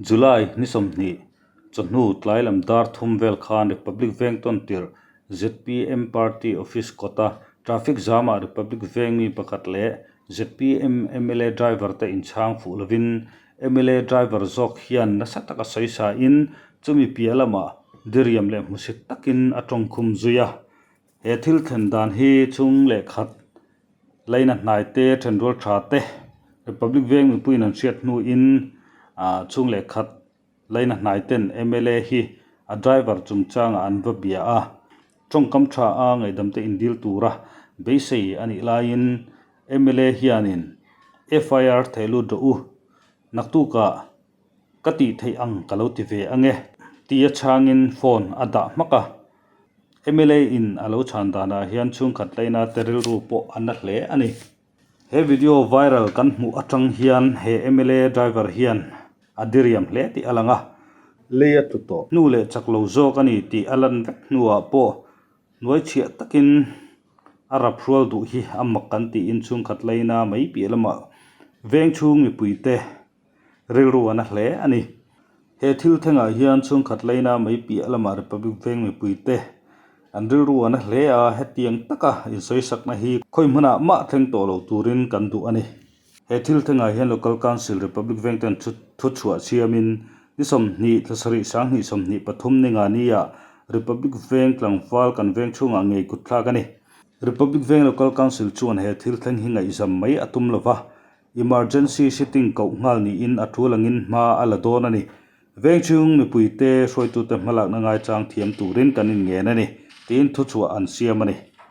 July ni 20 chawhnu tlai lam dar thum vel khan Republic Veng tawn tirh zpm party office kawta traffic jam ah Republic Veng mi pakhat leh zpm mla driver te inchhang fuh lovin mla driver zawk hian nasa taka sawi sa in chumi piah lamah diriam leh hmusit takin a tawngkhum zui a. He thil thlen dan hi chhung leh khat laina hnai te thenrual tha te Republic Veng mipuiin an hriat hnuin ah chhung leh khat laina hnai ten mla hi a driver chungchangah an va bia a, tawngkam tha a ngaihdam te indil tura beisei a nih laiin mla hianin FIR theh lut rawh u naktukah Ka tih theih ang ka lo ti ve ange tia chhangin phone a dah hmak a. Mla in a lo chhan danah hian chhungkhat laina te rilru pawh a na hle a ni. He video viral kan hmuh atang hian he mla driver hian a diriam hle tih a lang a. Lei a tlu tawh hnu leh chak lo zawk a ni tih a lan vek hnuah pawh hnuaichhiah takin a rap hrual duh hi a mak kan tiin chhungkhat laina mai piah lamah veng chhung mipuite Rilru a na hle a ni. He thil thlengah hian chhungkhat laina mai piah lamah Republic Veng mipuite an rilru a na hle a, hetiang taka insawisakna hi khawi hmunah mah thleng tawh lo turin kan duh a ni. He thil thlengah hian Local Council Republic Veng ten thuchhuah siamin ni 20 thla sarih 20 23 ni nga nia Republic Veng tlangval kan veng chhungah ngei kut thlak a ni. Republic Veng Local Council chuan he thil thleng hi ngaihzam mai a tum lova, Emergency sitting koh nghal niin a tul angin hma a la dawn a ni. Vengchhung mipuite hruaitute hmalakna ngaichang thiam turin kan inngen a ni, tiin thuchhuah an siam a ni.